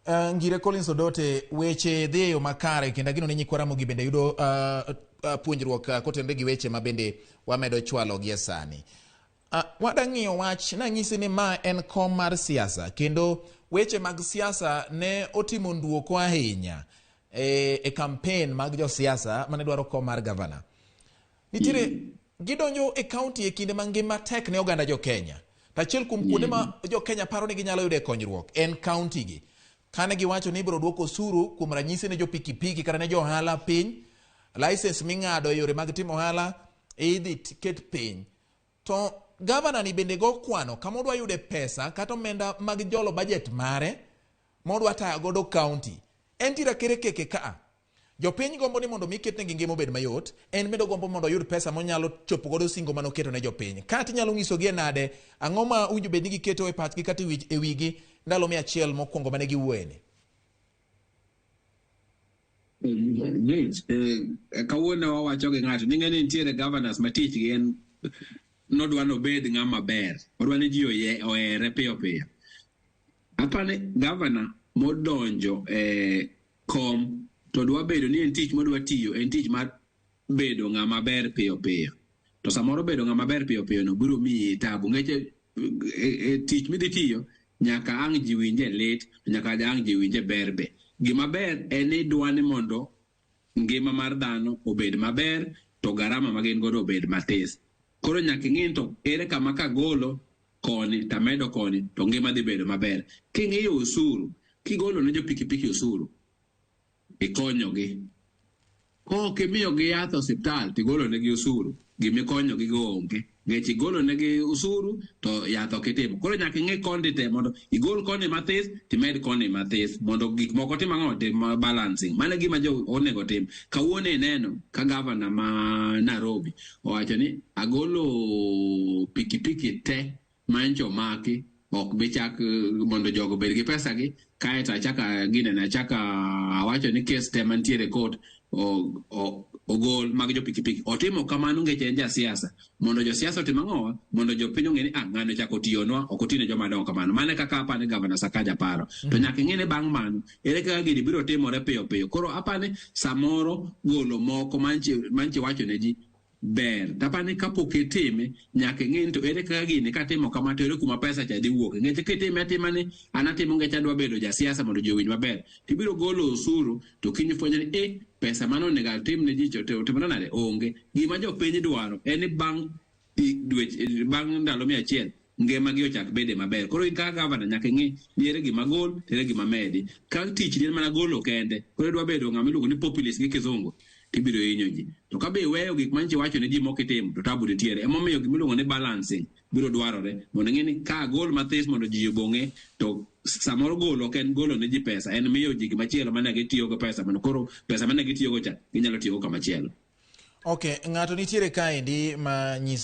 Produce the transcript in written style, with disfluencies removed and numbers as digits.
Ngire Collins Odote, weche dhi e yo makare kendo ageno ni nyikwa Ramogi bende yudo puonjruok kotenore gi weche ma bende wamedo chwalo gie sani. Wada ng'iyo wach nanyisi ni ma en kom mar siasa kendo weche mag siasa ne otimo nduoko ahinya e campaign mag josiasa mane dwaro kom mar gavana. Nitiere gidonjo e county e kinde ma ngima tek ne oganda jo Kenya. To achiel kuom kuonde ma jo Kenya paro ni ginyalo yude konyruok en county gi. Kane giwacho ni ibiro duoko osuru kuom ranyisi ne jo pikipiki kata ne jo ohala piny, license ming'ado e yore mag timo ohala idhi ket piny. To gavana ni bende go kwano kama odwa yude pesa kata omenda mag jolo budget mare modwa tayo godo county. Entiere akere keke kaa. Jopiny gombo ni mondo mi ketnegi ngima obed mayot, en bende ogombo mondo oyud pesa monyalo chopo godo singo manoketo ne jopiny. Kata inyalo nyisogi e nade, ang'o ma owinjo bed ni giketo e pachgi kata e wigi ndalo 100 mokwongo mane giwuoye ni? Kawuono wawacho gi ng'ato ni ng'e ni nitiere governors ma tich gi en nodwa nobed ng'ama ber, odwa ni ji ohere piyo piyo. Apani governor modonjo e kom to dwa bedo ni en tich modwa tiyo en tich mar bedo ng'ama ber piyo piyo. To samoro bedo ng'ama ber piyo piyo no biro miyi tabu. Ngeche tich midhi tiyo nyaka ang' ji winje lit, nyaka ang' ji winje ber be. Gima ber en ni idwa ni mondo ngima mar dhano obed maber to garama ma gin godo obed matis. Koro nyaka ing'i ni to ere kama kagolo koni tamedo koni to ngima dhi bedo maber. King'iyo osuru, kigolo ne jo pikipiki osuru, ikonyogi. Kok imiyogi yath e osiptal tigolo negi osuru, gimikonyogi go onge. Nikech igolo negi osuru to yath ok itimo. Koro nyaka ing'i koni te mondo igol koni mathis timed koni mathis mondo gik moko tim ang'o? Tim balancing. Mano e gima jo onego tim. Kawuono ineno ka gavana ma Nairobi owacho ni agolo pikipiki te mancho omaki ok bi chak mondo jogo obed gi pesa gi kaeto achaka ginene achaka awacho ni kes te mantiere e court ogol mag jo pikipiki. Otimo kamano nikech en jasiasa mondo josiasa otim ang'owa mondo jopiny ong'e ni ah ng'ani ochako tiyonwa ok otine joma dongo kamano. Mano e kaka apani gavana Sakaja paro. To nyaka ing'e ni bang' mano ere kaka gini biro timore piyo piyo. Koro apani samoro golo moko manche wacho ne ji ber. Tapani kapok itime nyaka ing'e ni to ere kaka gini katimo kama to ere kuma pesa cha dhi wuoke. Nikech kitime atima ni an atimo nikech adwa bedo jasiasa mondo ji owinj maber. Tibiro golo osuru to kiny ifwenyo ni pesa mane onego atim ne ji cha otimore nade? Onge. Gima jopiny dwaro en ni bang' dweche bang' ndalo 100 ngima gi ochak bede maber. Koro in kaka gavana nyaka ing'i ni ere gima gol to ere gima medi. Ka tich ni en mana golo kende, koro idwa bedo ng'ama iluongo ni populist gi kizungu, tibiro hinyo ji. To ka be iweyo gik manyicho wacho ne ji mok itimo, to tabu nitiere. Emomiyo gima iluongo ni balancing biro dwarore mondo ing'e ni ka agol mathis mondo ji obong'e, to samoro golo ok en golo ne ji pesa, en miyo ji gimachielo mane gitiyogo pesa mondo koro pesa mane gitiyogo cha ginyalo tiyogo kamachielo. Okay, ng'ato nitiere kaendi ma nyiso